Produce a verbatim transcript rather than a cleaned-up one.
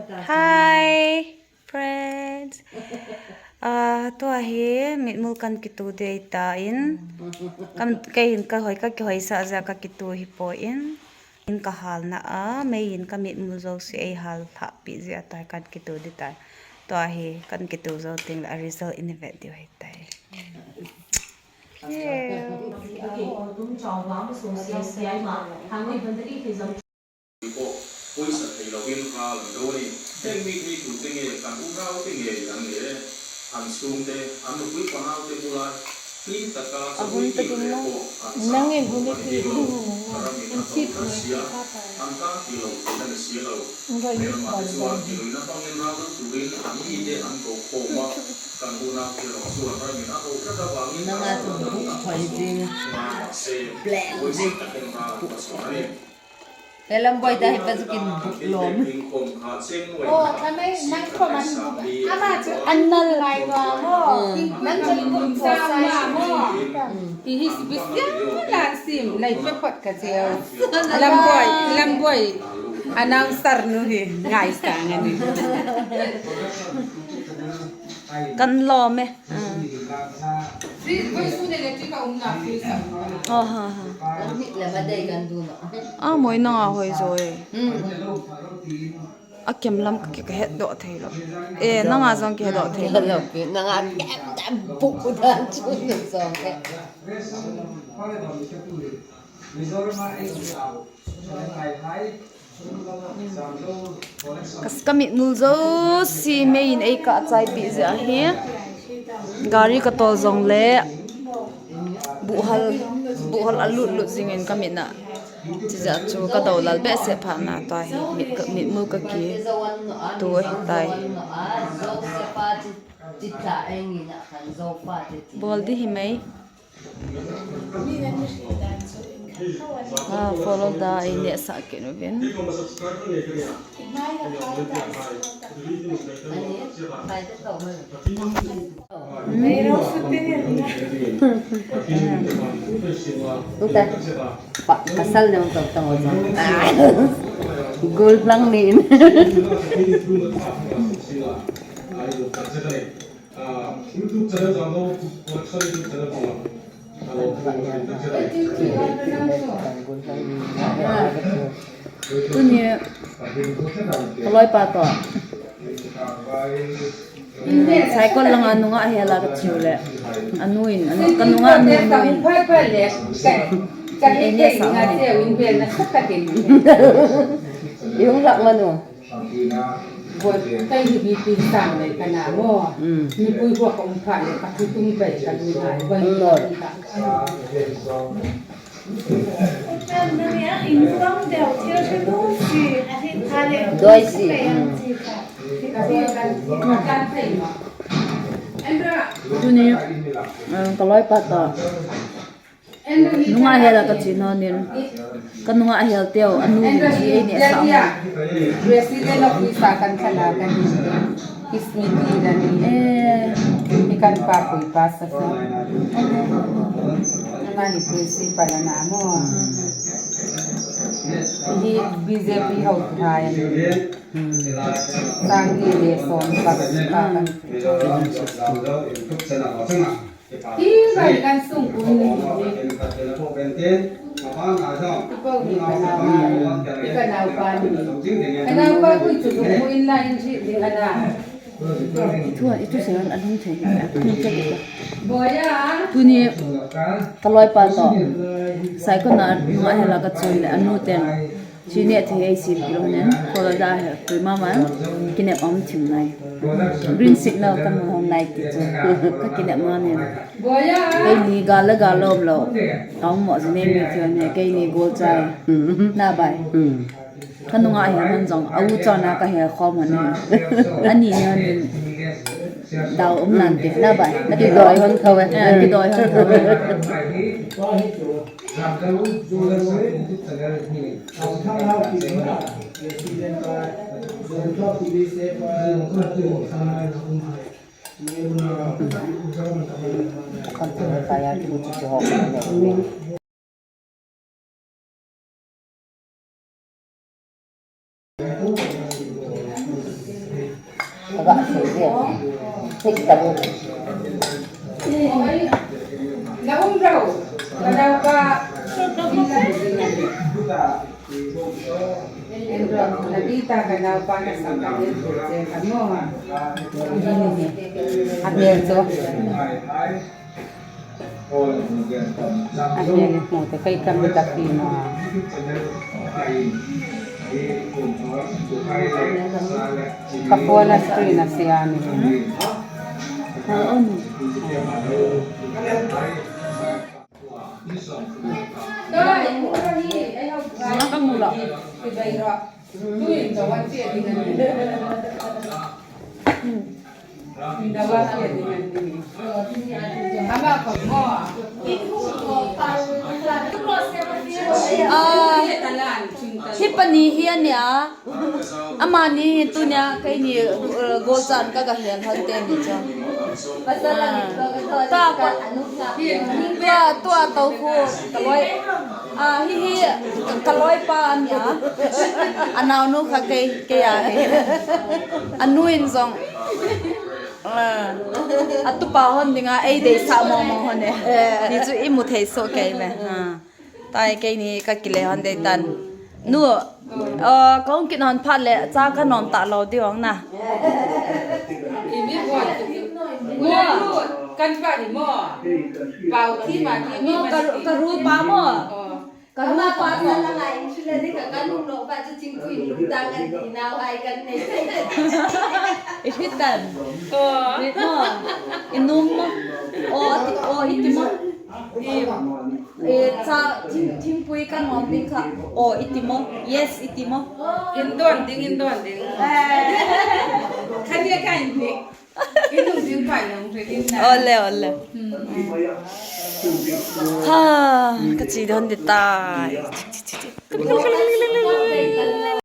Hi, friends. Ah, tua hi mitmul kan kitu ding ahitan. Kan, kei hin ka hoi, ka kihoisah jeh a ka kitu hipon. In ka halna a, mei in ka mitmul jouse eihal lhahpi jeh a tua hi kan kitu ding tai. Tua hi kan kitu jou teng le a result in i vet diu ahitai. Yeah. Poisa thei louvin ral an do ni. Heng mi ni tu te nge kan u nau te nge yang nge. An sung te, an nupui pa nau te bulai. Pi ta ka sa hui ki le ko. Nang e hu ni ti. An ki ta sia. An ka ki lo te na sia lo. Ngai ni pa. Chuan ki lo na bang in ral tu rin an ni te an ko ko ma. Kan u nau te lo chuan ram in a ko ka ta bang in. Nang a tu ko ko jing. Black. Poisa ta ken ral ko so ni. He Lamboi ta hi pa chu kin buk lom. Oh, thanai nang ko man buk. Ama chu an nal ngai wa mo. Hmm. Nang chu buk sa ma mo. Hi hi special la sim lai pe phot ka cheu. Lamboi, Lamboi. Announcer nu hi ngai sa nge ni. Kan lom e. Ha, ha, ha. A, moi nanga hoi jo e. A kem lam ka, ka het doh thei lo. E, nanga jong ki het doh thei lo. Nanga kem dam bu dan chu na jong e. Kas ka mitmul jouse mei in ei kah chaipi jeh ahi. Gari ka tol jong le buhal, buhal a lut lut jing in ka mit na. Chijeh chu ka do lal behseh phat na tua hi mit, mitmul ka kitu ahitai. Bol di hi mai. Ah, follow da, ei neh sah kit uvin. Tuta, pa, pasal na ang tawag-tawag mo. Ah. Gold lang ni. Tuni, ka loipa toh. Cycle langa nungah hel a ka che u le. Anu in, anu, ka nungah anu, anu in. Ei neh sah u. I hung lhah man u. Boi, kei hi B P sang lei ka na mo. Mm. Mipui ho ka um phat le ka thu tung pai ka du na. Boi, mm, ka um phat. Doi si. Mm. Tuni, um, ka loipa toh. Nungah hel a ka che u nin. Ka nungah hel teu, anu in chi ei neh sah u. President of Visa kan chan a ka ni. His meeting ka ni. Eh. Hi kan pa pui pa sa sa. Ama hi principal a na mo. Hi B J P ho tu hai. Hmm. Sang hi le son pa pa kan. Hi, bai kan sung kun ni. Ipo ni ka nau, ipa nau pa ni. Ka nau pa kun chu kun in la in chi ding ana. Itu, itu seran adung thei. Boya. Tuni ka loipa toh. Cycle a nungah hel a ka che u le anu ten. Chi neh thei ei sim kilou nen, kola da he, tui mama, kinep a um thim nai. Green signal ka mu hon nai ti chu, ka kinep ma nen. Keini gal le gal lom lou, ka um mo jing nei mi thei ne, keini gol chai. Na bai. Ka nungah hel man jong, a u chon a ka hel khom hon nen. Ani ne hon nen, dau um nan te, na bai. Kidoi hon thou e. Eh, kidoi hon thou e. Ga sei de. Tik ta bu. Na um rau. Ka dau ka. Em rau. Na di ta ka dau ka na sa ka de. Che ka mo. Ni ni. A de cho. Ahi, ahi, hmu te, kei kam ta pi ma. Ka phone a screen a sia ni. Ka mu la. Ah, hi pani hi a nia. Amani hi tunia keini, eh, golchan ka ga hian hon te ni chu. Ah. Tua pa, tua, tua to khu ka loi. Ah, hi hi ka loi pa a nia. A naunu kha kei, kei a hi. A nu in jong. Ah, a tupa hon dinga ei deisah mong mong hon e. Ti chu i mu thei soh kei ve. Ah. Tai keini ka kile hon dei tan. Nu, ah, kong kin hon phat le cha ka nom ta lo di ong na. Imi hon. Mo. Kan pa ni mo. Pau thi ma thi mo. Mo ka, ka ru pa mo. Oh. Ka ru pa mo. Ama pa na la ngai insulin ni ka kan lo pa chu chingpui lu ta kan di nau ai kan nei. I hit tan. Oh. Ni mo. I num mo. O, ati, o, iti mo. I, e, cha, thing, thingpui kan nom ding kha. O, iti mo. Yes, iti mo. In don ding, in don ding. Eh. Kan ye kan ding. Ole, ole. Ha, ka chi don di tai.